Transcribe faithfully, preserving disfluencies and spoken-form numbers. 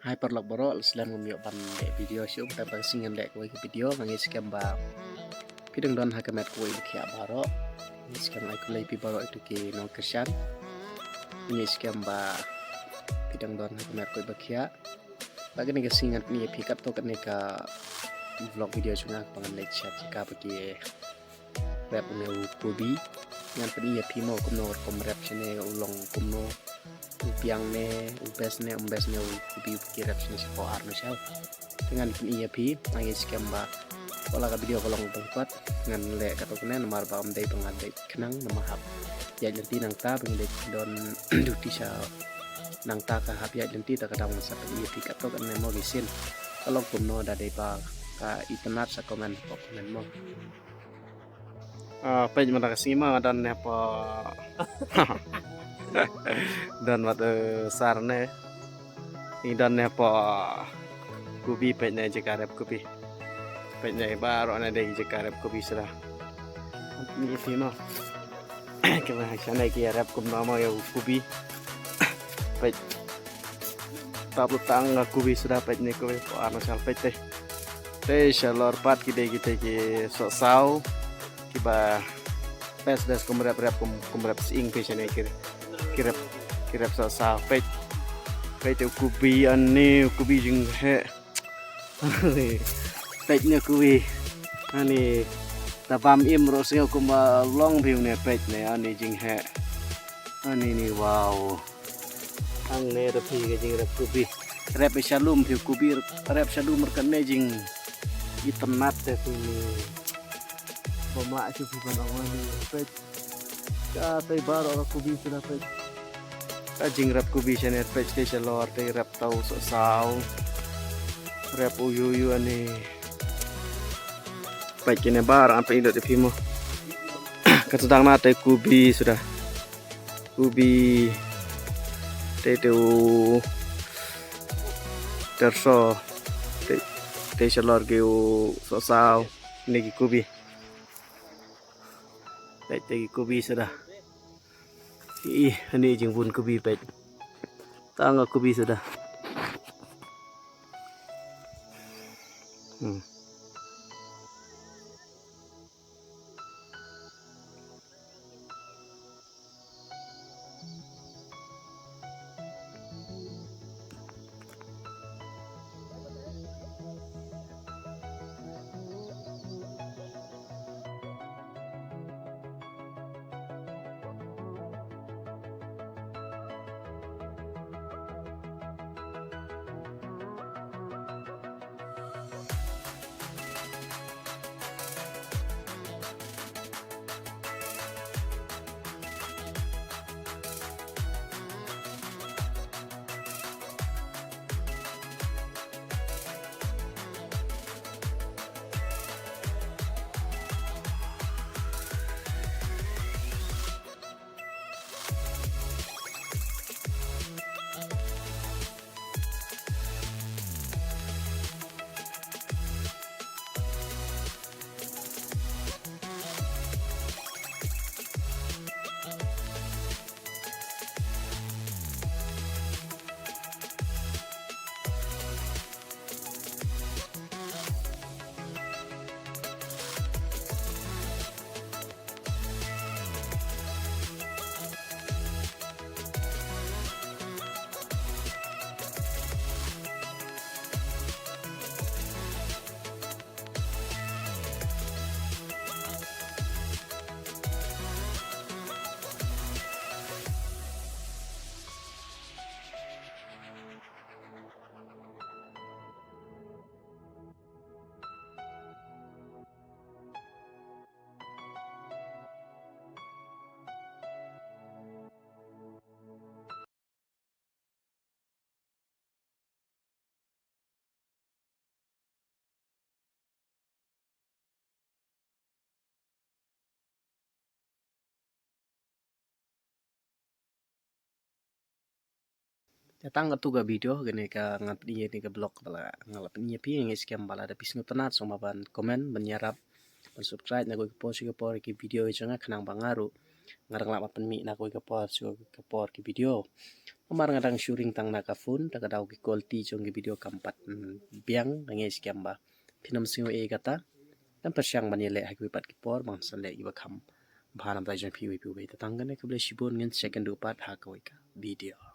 Hi paralok baroh, la slem ngam ïoh ban leh video shuh, bad tang ba ka sngi ngan leh kawei ka video, nga ngeit skhem ba phi dang don ha ka met kawei ba khiah baroh. Nga ngeit skhem, ai khublei phi baroh ïa ki nong Khristan. Nga ngeit skhem ba phi dang don ha ka met kawei ba khiah. Bad kane ka sngi ngan pyni ïa phi katto katne ka vlog video jong nga kaba ngan leit sha jaka ba ki rep ne u kubi. Ngan pyni ïa phi mo kumno rukom rep shane, u long kumno, u biang ne, u best ne, um best ne u kubi ba ki rep shane shapoh Arunachal. Te ngan pyni ïa phi, nga ngeit skhem ba wat la ka video ka long bad pat ngan leh katto katne namar ba ym dei ba ngan leh khnang namar hap ïaid lynti nangta ba ngi dei don duty sha nangta, ka hap ïaid lynti, te ka daw ngan sa pyni ïa phi katto katne mo ki sien. Ka long kumno, da dei ba ka itynnad sa comment hapoh comment mo. Ah, peit mynta ka sngi ma nga don ne hapoh. Don wat, eh, sar ne. Ngi don ne hapoh kubi, peit ne jaka rep kubi. Peit ne baroh ne dei jaka rep kubi suda. Ni phi ma. Ki ma shane ki rep kumno ma ïa u kubi. Peit. Tap tang nga kubi suda, peit ne kubi hapoh Arunachal, peit te. Te shalor pat ki dei kita ki sohsaw kiba best best kum rep rep kum, kum rep sying phi shane ki, ki rep, ki rep sohsaw. Peit. Peit te u kubi ani, u kubi jingheh. Peit ne kubi ani. Ta bam im ruh sngew kumba long phi une, peit ne ani jingheh. Ani ni, wow. Hangne ruh phi ka jingrep kubi. Rep sha lum phi kubi, rep sha lum ruh kane jingitynnad te phi ni. Bym lah shuh phi ban ong ani, peit. Ka tei baroh ka kubi suda, peit. Ka jingrep kubi shane, peit te shalor te rep tau sohsaw. Rep u yu yu ani. Peit kine baroh, ngan pyni lut ïa phi mo. Ka sdang na te kubi suda. Kubi. Te te u tyrso. Te, te shalor ki u sohsaw. Ni ki kubi. Peit te ki kubi suda. Ih, ani jingbun kubi peit. Tang ka kubi suda. Hmm. Te tang katto ka video kane ka ngan pyni ïa kane ka vlog ba la nga la pyni ïa phi, nga ngeit skhem ba lada phi sngewtynnad sngewbha ban comment ban ïarap ban subscribe na kawei ka por sha ka por ïa ki video jong nga khnang ba nga ruh Nga dang lah ban pynmih na kawei ka por sha ka por ki video. Namar nga dang shooting tang na ka phone, da ka daw ki quality jong ki video kam pat, mm, biang, nga ngeit skhem ba phin ym sngew ei kata. Dang pyrshang ban ïaleh ha kiwei pat ki por, ban sa leh kiba kham bha namar jong phi uwei pa uwei. Te tang kane, khublei shibun, ngin sa ïakynduh pat ha kawei ka video.